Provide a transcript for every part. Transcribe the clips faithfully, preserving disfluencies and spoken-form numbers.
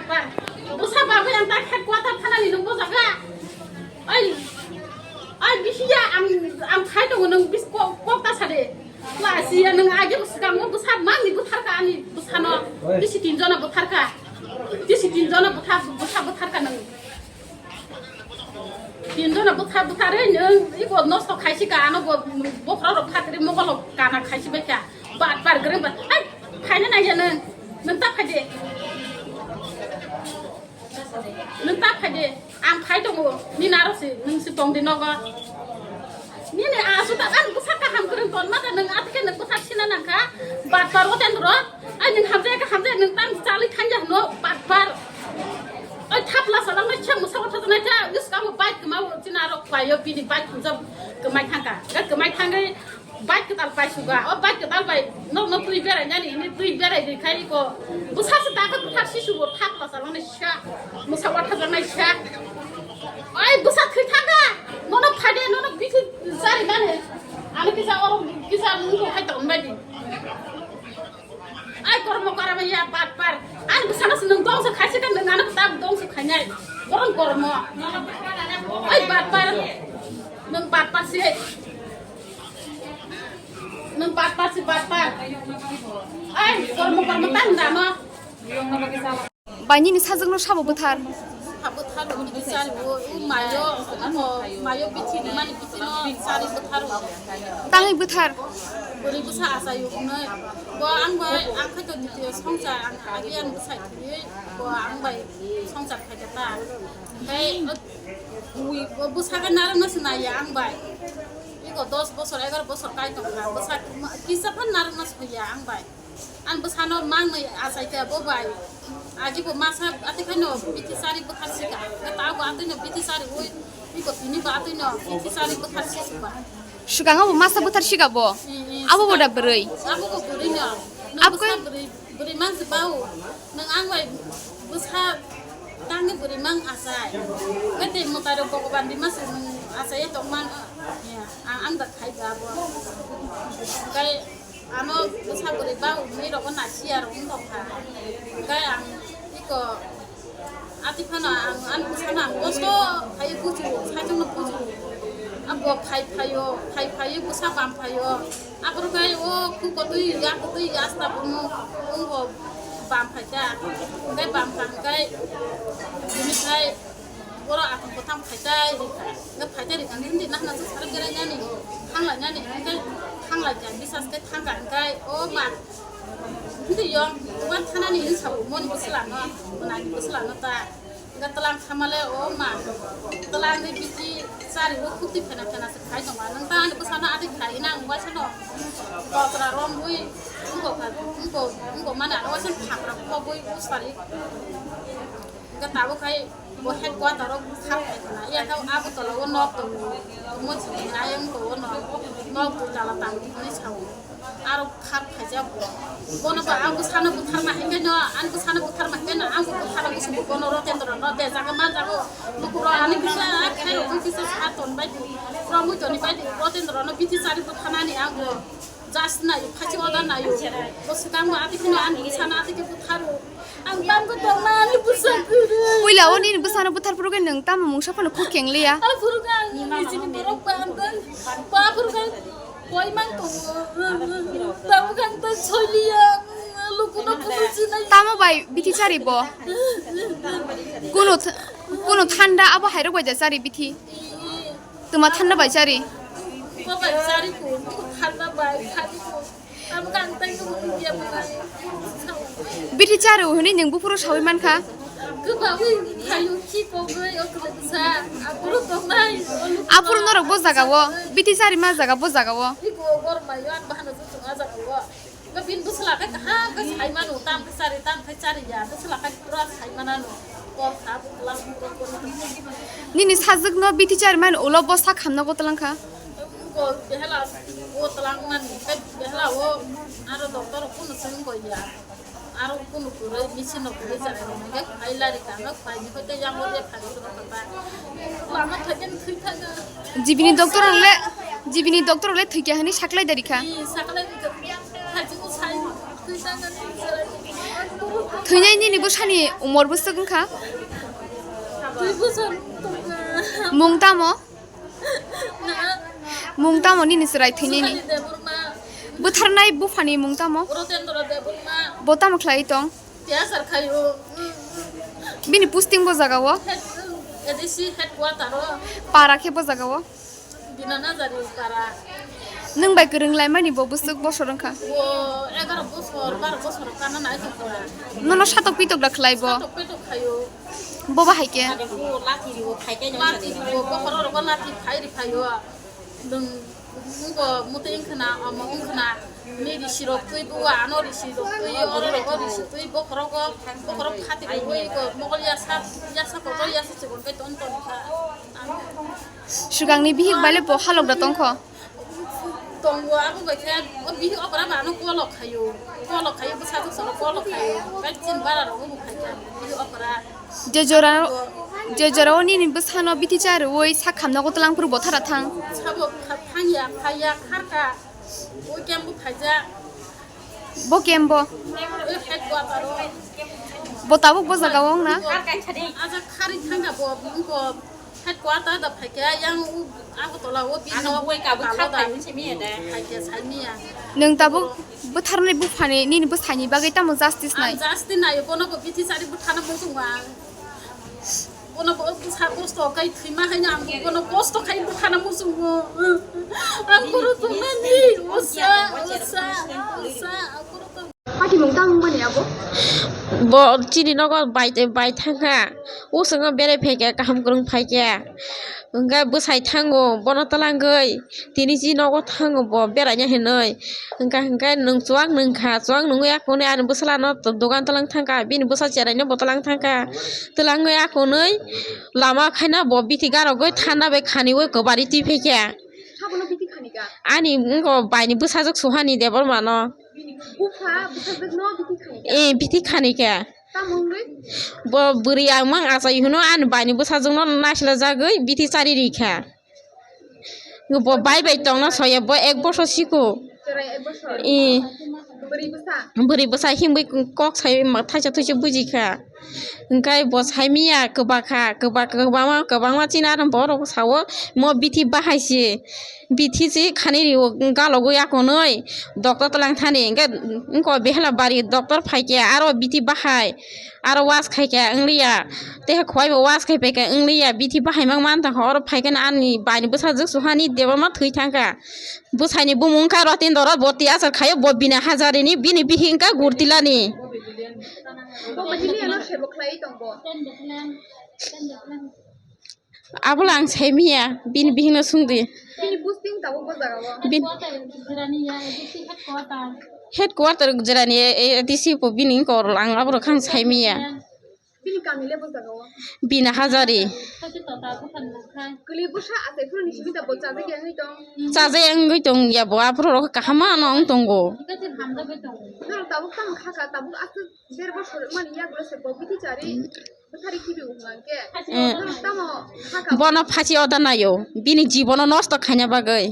Bwsa bagwi ang tak headquarter thanani nung bo jaga. Ai, ai bisiya ang, ang khai tongo nung bis ko, kok ta sade. Lasiya nung age bwskango bwsa mani bwtharka ani bwsano. Bisi tinjona bwtharka. Bisi tinjona bwtha, bwsa bwtharka nung. Tinjona bwtha bwtharwi nung iko nosto khaisika ano bo bokhorok phatri mogolok kana khaisi baikha. Bat bar greng bat. Ai, khaina naiya nung. Nung ta phaide. Nung ta phaide, ang phai tongo, nini aro si, nung si tongdi nogo. Nini asu ta, ang bwsa kaham kwrwng ton mata nung atike nung bwsa sina nangkha, bat bar o tendro, ai nung hamjai ka hamjai nung tang chali thanja hwno, bat bar. Ai thapla salang nai chang musa wata nai cha, nus kamu bike kama o china aro kwayo bini bike hamjak kwmai thangka, ga kwmai thangwi, Bike kwtal pai suga, o bike kwtal bai nok nok twi berai nani, ini twi berai di khai ko. Bwsa se daga bwthar si sugo thak pasa mani sa. Musa watha janai sa. Ai bwsa thwi thaga. Nono phade, nono bithi jari mani. Ano kisa oro kisa mungko khai ton bai di. Ai kormo karama ya bat par. Ani bwsano se nung dongso khaisi ka nung ano ta dongso khainai. Borom kormo. Ai bat par. Nung bat par se. Nung bat par se bat par. Ai kormo kormo ta nung dano. Bai nini sajwkno sabo bwthar. Sabo bwthar o bithi sari o, o mayo, ano mayo bithi ni mani bithi no sari bwthar o. Tangwi bwthar. Bwrwi bwsa achai o hwnwi. Bo ang bai, ang khai to ditiyo songchar, ang agi ang bwsai thwiwi, bo ang bai songchar khai ta ta. Bai o, ui, bo bwsa ga narwk no swnai ya ang bai. Iko dos bosor, egar bosor kai tong kha, bwsa kisa phan narwk no swnai ya ang bai. Ang bwsano mangnwi achaikha bo bai. Ajibo masa atwikhaino bithi sari bwthar sika. Ga tabo atwino bithi sari ui, iko tini ba atwino bithi sari bwthar sika. Swkango bo masa bwthar sika bo. Abo bo da bwrwi. Abo bo bwrwino. Abo bwsa bwrwi, bwrwi mansi bau. Nang ang bai bwsa tangwi bwrwi mang achai. Kete mwtai rok Bhogoban di masa nang achai tongman. Ya, ang, ang da khai ba bo. Kai Ano bwsa bwrwi ba wngnai rogo nasiya rok wng tongkha. Hwnkhe ang iko ati phano ang ani bwsano ang kosto phaiwi buju, saichungno buju. Abo phai phaio, phai phaiwi bwsa bam phaio. Aphuru khe o khu kotwi ya kotwi ya asta bumung wngbo bam phaikha. Hwnkhe bam kha hwnkhe bini khai Borok akhong kwthang phaitai rikha. Nga phaitai rikha, hindi nahna se sarap berai nani, thanglai nani, hindi thanglai kha, bisas khe thangkha, hingkai, o ma, hindi yong, uan thanani hinsa o, moni bwsla no, nani bwsla no ta, nga tlang khamale, o ma, tlang de biti sari o khukti phena phena se khai tongma, nang ta ani bwsano adi khai nang, uaisa no, kotra romwi, wngkha, wngkha, wngkha mani ano uaisa thapra khobwi usari, nga tabuk khai, Bo headquarter o khap khai khna. Ya kha Agartala o nok tongo. Mo chini ayang to o nok. Nok dui tala tang hinwi sao. Aro khap khaijak bo. Bono ba ang bwsano butharma hai khe no, ang bwsano butharma hai khe no, ang bo butharma bwswk bono Rotendra no de jaga man jago. Bukuro ani kisa khairok kisa sa ton bai di. Pura mui toni bai di Rotendra no bithi sari butharnani ang bo. Just nai, phachi order nai. Bo swkang ma ati kheno ani bwsano ati khe butharo. Ang tam ko tong na ani bwsa kwrwi. Puila o nini bwsano buthar phuru khe nwng tamo mungsa phano khuk keng liya. A phuru khe ang nini chini borok ba ang tang. Ba phuru khe koi mang tongo. Tamo khe ang tang soi liya. Lukuno phuru sinai. Tamo bai bithi chari bo? Kuno th-, kuno thanda abo hairok bai da chari bithi. Tuma thanda bai chari. Bo bai chari ko, thanda bai, chari ko. Abo kang tai ko ya bo. Bithi chari hwnwi nwng buphuru sawi mankha. Kwbawi khayu khi kogwi o kwbsa. Aphuru tongnai. Aphuru norok bo jaga o. Bithi chari ma jaga bo jaga o. Iko gor mayo an bahano jotong a jaga o. Nga bini bwsla khe kaham khe sai mano, tam khe chari, tam khe chari ya, bwsla khe pura sai manano. Kor kha, bwsla khe kor kor. Nini sajwkno bithi chari mani ulo bo sak hamna go tlang kha. Go behela o tlang mani, khe behela o aro doctor kuno swng go ya. Aro kuno kwrwi, machine no kwrwi chari mani, khe phai lari kha, no phai ni hoite yang o de phai ni hoite ba. Lama thai khe thwi thaga. Jibini doctor le, jibini doctor le thwi kya hani saklai dari kha. Ni saklai ni kha. Haji ko sai, twi ta ngan ni sarai. Ang buru Thwinai nini bwsani umor bwswk wngkha? Dui bosor tongkha. Mung tamo? Na. Mung tamo nini chwrai thwinini? Sukhali Debbarma. Bwtharnai buphani mung tamo? Rotendra Debbarma. Bo tamo khlai tong? Tiyasar khaio. Bini posting bo jaga o? Head, A D C headquarter o. Para khe bo jaga o? Bina Nazari para. Nwng bai kwrwng laimani bo bwswk bosor wngkha? Bo egaro bosor, baro bosor kana nai tongkha. Nono satok pitok da khlai bo? Satok pitok khaio. Bo bahai khe? Bo lati riwo, khai khe lati riwo, bokhoro rogo lati khai ri khaio. Nwng bo muti wngkhna, omo wngkhna. Ni risi rok twi bo ano risi rok twi, oro rogo risi twi, bokhorogo, bokhorok khati rwi ko, mogol yasa, yasa kotor yasa chikon kai ton ton kha. Swkangni bihik bai le bo halok da tongkho? Tongo, abo bai khe, o bihik okra ba ano kolok khaio. Kolok khaio, bwsajwk soro kolok khaio. Bai chin bara rogo bo khai kha, bihik okra. Je jora, je jora o nini bwsano bithi cha rwui sak khamna ko twlang phuru bo thara thang. Sabo kha-, thangya, phaiya, kharka. O kembo phaijak. Bo kembo? O headquarter o. Bo tabuk bo jaga o wng na? Aja khari thangka bo, bo headquarter da phaikha, yang u Agartala o bini nok buai kabo kalo da. Phaikha saimiya. Nwng tabuk bwtharnai buphani nini bwsaini bagwi tamo justice nai? Ang justice nai, bono bo bithi chari bwthana muchungo ang. Bono bo bwsa kosto khai thwima haino ang bono kosto khai bwthana muchungo. Ang bono tongnani usa, usa, usa, ang bono tong- Hakimung tang mani abo? Bo chini nogo bai, bai thangkha. Usongo berai phaikha, kaham kwrwng phaikha. Hwnkhe bwsai thango, bono twlangwi. Tini chini nogo thango bo beraina hinwi. Hwnkha hwnkhe nwng chuwak nwngkha, chuwak nwngwi akhunwi ani bwsala no dogan twlang thangkha, bini bwsa cherai no bo twlang thangkha. Twlangwi akhunwi lama khaina bo bithi garogwi thanda bai khaniwi kwbari twi phaikha. Sabono bithi khanika? Ani wngkha baini bwsajwk Suhani Debbarma no. Bini bupha bwsajwk no bithi khanika? Eh, bithi khanika. Tamo wngwi? Bo bwrwi ang mang achai hino ani baini bwsajwk no naisla jagwi bithi chari rikha. Bo bai bai tongna soya, bo ek bosor siko. Cherai ek bosor? Eh. Bwrwi bwsa? Bwrwi bwsa himwi kok sai ma thaisa thuisa bujikha. Hwnkhe bo saimiya kwbakha, kwbak-, kwbangma, kwbangma chini aro borok sao mo bithi bahai se. Bithi se khani rio galogwi akonwi doctor twlang thani. Hwnkhe wngkha behela bari doctor phaikhe aro bithi bahai. Aro wash khaikha wngliya, tei khwlaibo wash khai paikha wngliya, bithi bahai mang mantangkha, oro phaikheno ani baini bwsajwk Suhani Debbarma thwi thangkha. Bwsaini bumung wngkha Rotendra, bo tiyasar khaio, bo Bina Hazari ni, bini bihik wngkha Gurtila ni. Bo bini ano sebo khlai tong bo. Abola ang saimiya, bini bihikno sungdi. Bini posting tabuk bo jaga o? Bin- Headquarter jirani, A D C po bini wngkha oro, ang aborok khe ang saimiya. Bini kami le bo jaga o? Bina Hazari. Kwlwi bwsa achai phuru ni simi da bo chajak ya wngwi tong? Chajak ya wngwi tong ya bo, aborok kaham ma no wng tongo. Norok tabuk tamo kha kha, tabuk aswk der bosor mani yagulo se bo bithi chari. Bwthari khibi wngkha hwnkhe. Eh. Norok tamo hakha. Bono phachi oda naio, bini jibono nosto khaina bagwi.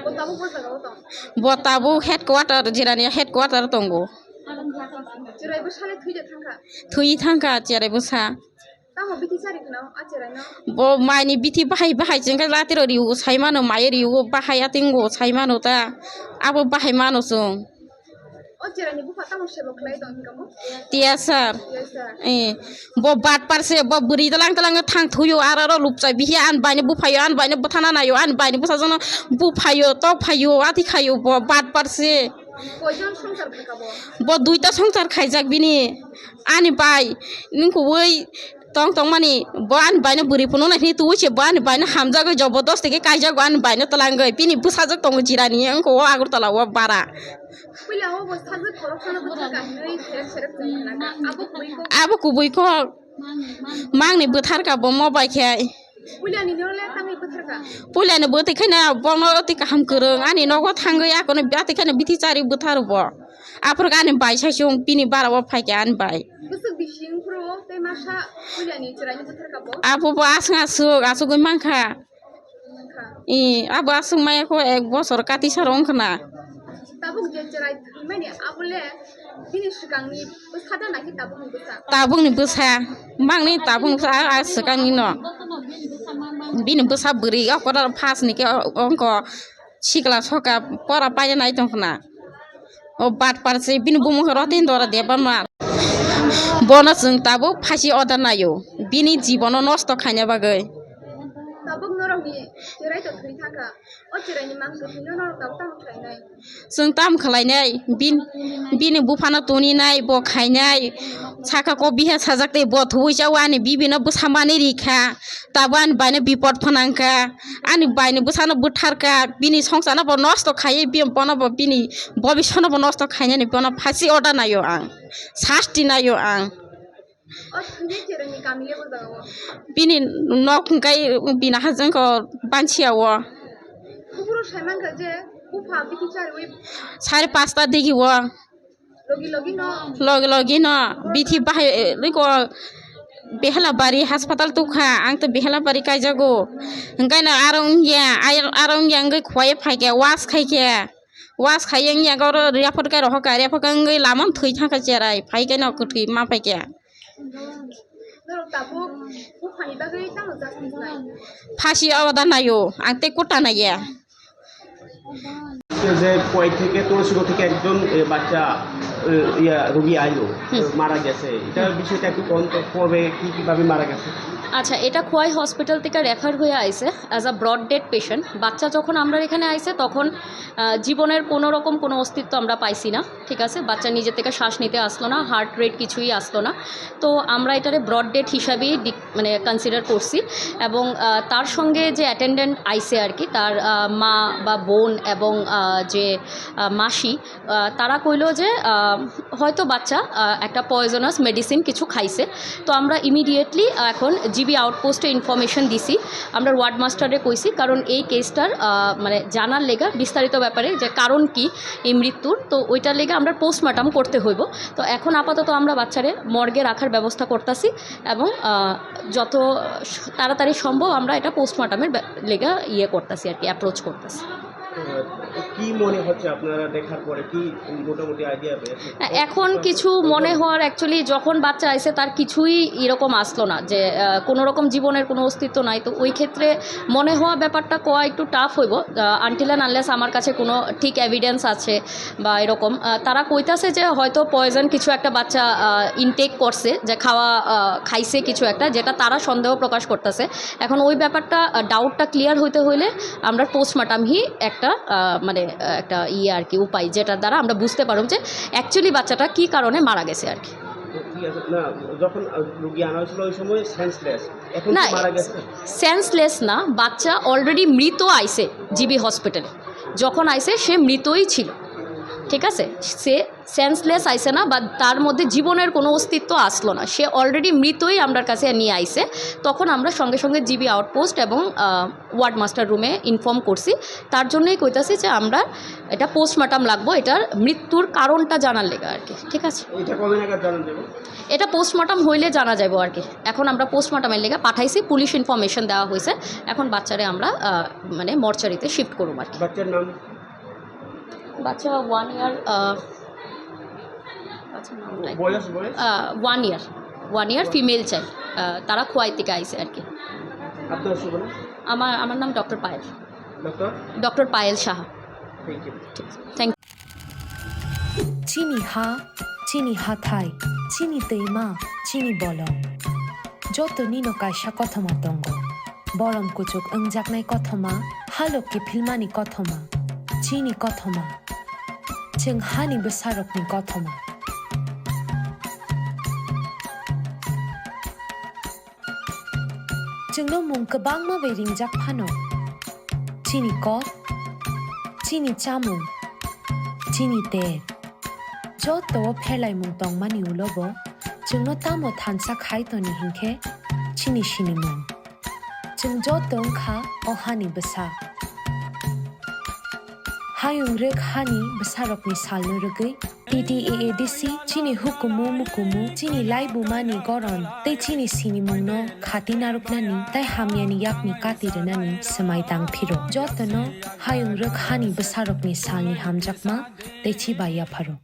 Bo tabuk bo jaga o tong? Bo tabuk headquarter, jirani headquarter tongo. Cherai bwsa le thwi de thangkha? Thwi thangkha cherai bwsa. Tamo bithi chari khna o cherai no? Bo maini bithi bahai bahai chwngkhe latiro riu sai mano, mai riu bahai atingo sai mano ta. Abo bahai mano chwng. O cheraini bupha tamo sebo khlai tong hwnkha mo? Tiya sir. Yes, sir. Eh, bo batpar se, bo bwrwi tlang tlang thang thuyo, aro aro lupchai bihi an baino buphayo, an baino bwthana nayo, an baino bwsajwkno buphayo, tokphayo, ati khayo, bo batpar se. Koijon songsar khaika bo? Bo duita songsar khaijak bini. Ani bai, nini kubui tong tongmani, bo ani baino bwrwi phunuknai hwnwi tubui se, bo ani baino hamjagwi, jobodosti khe kaijago ani baino twlangwi. Bini bwsajwk tongo jirani, wngkha o Agartala o bara. Puila o bo sajwk khoroksano bwthar kahinwi serep serep chwng khnakha. Abo kubui kok? Abo kubui kok. Mangni bwthar ka bo mo bai khe. Puilani no le tangwi bwthar ka? Puilani bwtwi khaina bono twi kaham kwrwng, ani nogo thangwi akono bati khaina bithi chari bwthar bo. Aphuru ani bai saichung bini bara o phaikha ani bai. Bwswk bising phuru tei masa puilani chwraini bwthar ka bo? Abo bo aswk aswk, aswkgwi mankha. Mankha. Ee, abo aswk maya kho ek bosor kati sar wngkhna. Tabuk je chwrai thwimani abo le Bini swkangni bwsa da nakhe tabukni bwsa? Tabukni bwsa, mangni tabukni bwsa, a, a swkangni no. Bini bwsa bwrwi, o kwtal first ni khe o, ongko sikla soka pora paina nai tong khna. O batpar se bini bumung khe Rotendra Debbarma. Bono chwng tabuk phasi order naio, bini jibono nosto khaina bagwi. Tabuk norokni cherai to thwi thangkha. O cheraini mang kwthwino norok tabuk tamo khlainai? Chwng tamo khlainai? Bin-, bini buphano tuninai, bo khainai. Saka kok biha sajak tei bo thuwi chao ani bibino bwsa manwi rikha. Tabuk ani baino bipot phanangkha. Ani baini bwsano bwtharkha. Bini songsarno bo nosto khaiwi, bi-, bono bo bini bobiswano bo nosto khainani bono phasi order naio ang. Sasti naio ang. O thwini cheroni kami le bo jaga o. Bini nok hwnkhe bini hajeng ko banchiya o. Kuburo sai mankha je bupha bithi chariwi. Sare pasta digi o. Logi logi no. Logi logi no. Bithi bahai, eh, riko Behelabari hospital tukha, ang to Behelabari kaijago. Hwnkhe no aro wngya, ai-, aro wngya wngwi khwlaiwi phaikhe, wash khaikhe. Wash khaiya wngya oro refer khe rohorkha, refer khe wngwi lama thwi thangkha cherai, phaikhe no kwthwi ma phaikhe. Norok tabuk buphani bagwi tamo justice nai? Phasi order naio, ang tei kota naiya. যে খোয়াই থেকে তুলসীগঞ্জ থেকে একজন এ, বাচ্চা এ, ইয়া রোগী আইলো, হুম। মারা গেছে, এটা বিষয়টা একটু তদন্ত করবে, কি কিভাবে মারা গেছে? আচ্ছা, এটা খোয়াই হসপিটাল থেকে রেফার হয়ে আইছে as a brought dead patient. বাচ্চা যখন আমরা এখানে আইছে তখন আহ, জীবনের কোনো রকম কোনো অস্তিত্ব আমরা পাইছি না। ঠিক আছে, বাচ্চা নিজে থেকে শ্বাস নিতে আসলো না, হার্ট রেট কিছুই আসলো না। তো আমরা এটারে ব্রড ডেড হিসাবেই ডি-, মানে কনসিডার করছি। এবং আহ, তার সঙ্গে যে অ্যাটেন্ডেন্ট আইছে আর কি, তার আহ, মা বা বোন এবং আহ, যে আহ, মাসি, আহ, তারা কইলো যে আহ, হয়তো বাচ্চা আহ, একটা পয়জনাস মেডিসিন কিছু খাইছে। তো আমরা ইমিডিয়েটলি এখন জিবি আউটপোস্টে ইনফরমেশন দিছি, আমরা ওয়ার্ড মাস্টারে কইছি, কারণ এই কেসটার আহ, মানে জানার লেগা বিস্তারিত ব্যাপারে যে কারণ কি এই মৃত্যুর, তো ওইটার লেগে আমরা পোস্টমর্টম করতে হইব। তো এখন আপাতত আমরা বাচ্চারে মর্গে রাখার ব্যবস্থা করতেছি এবং আহ, যত তাড়াতাড়ি সম্ভব আমরা এটা পোস্টমর্টমের ব্যা-, লেগা ইয়ে করতেছি আর কি, অ্যাপ্রোচ করতেছি। আহ, কি মনে হচ্ছে আপনারা দেখার পরে, কি মোটামুটি আইডিয়া পেয়েছেন? না, এখন কিছু মনে হওয়ার, অ্যাকচুয়ালি যখন বাচ্চা আইছে তার কিছুই এরকম আসলো না যে আহ, কোনো রকম জীবনের কোনো অস্তিত্ব নাই। তো ওই ক্ষেত্রে মনে হওয়া ব্যাপারটা কওয়া একটু টাফ হইব। আনটিল অ্যান্ড আনলেস আমার কাছে কোনো ঠিক এভিডেন্স আছে বা এরকম আহ, তারা কইতাছে যে হয়তো পয়জন কিছু একটা বাচ্চা ইনটেক করছে, যে খাওয়া আহ, খাইছে কিছু একটা, যেটা তারা সন্দেহ প্রকাশ করতেছে। এখন ওই ব্যাপারটা, আহ, ডাউটটা ক্লিয়ার হইতে হইলে আমরা পোস্টমর্টম হি একটা আহ, মানে আহ, একটা ইয়ে আর কি, উপায়, যেটা দ্বারা আমরা বুঝতে পারব যে অ্যাকচুয়ালি বাচ্চাটা কি কারণে মারা গেছে আর কি। ঠিক আছে, না, যখন আহ, রুগী আনা হয়েছিল ওই সময় সেন্সলেস, এখন কি না, মারা গেছে? সেন্সলেস না, বাচ্চা অলরেডি মৃত আইছে জিবি হসপিটালে। যখন আইছে সে মৃতই ছিল, ঠিক আছে? সে সেন্সলেস আইছে না বা তার মধ্যে জীবনের কোনো অস্তিত্ব আসলো না, সে অলরেডি মৃতই আমরার কাছে নিয়ে আইছে। তখন আমরা সঙ্গে সঙ্গে জিবি আউটপোস্ট এবং আহ, ওয়ার্ড মাস্টার রুমে ইনফর্ম করছি। তার জন্যই কইতাছি যে আমরা এটা পোস্টমর্টম লাগবো, এটার মৃত্যুর কারণটা জানার লেগে আর কি। ঠিক আছে, এটা কবে নাগাদ জানা যাবে? এটা পোস্টমর্টম হইলে জানা যাবো আর কি। এখন আমরা পোস্টমর্টমের লেগে পাঠাইছি, পুলিশ ইনফরমেশন দেওয়া হয়েছে। এখন বাচ্চারে আমরা আহ, মানে মর্চারিতে শিফট করুম আর কি। বাচ্চার নাম? বাচ্চা ওয়ান ইয়ার। বাচ্চার নাম নাই। বয়স, বয়স? One year. One year female child. তারা খোয়াই থেকে আইছে আর কি। আপনার শুভ নাম? আমার আমার নাম doctor Payel. Doctor? Doctor Payel Saha. Thank you. Thank you. Chini ha, chini hathai, chini twima, chini bolong. Joto nino kaisa kothoma tongo. Borom kuchuk wngjaknai kothoma, halok kiphilmani kothoma, chini kothoma, chwng hani bwsarokni kothoma. Chwngno mung kwbangma bai ringjak phano, chini kok, chini chamung, chini ter. Joto o pherlaimung tongmani ulo bo chwngno tamo thansa khai toni hinkhe chini sinimung. Chwng joto wngkha o hani bwsa. Hayung rwk hani bwsarokni salno rwgwi T T A A D C chini hukumu mukumu, chini laibumani goron tei chini sinimungno khati narwknani tei hamyani yakni kati rwnani swmai tang phiro. Jotono hayung rwk hani bwsarokni salni hamjakma tei chibai yapharo.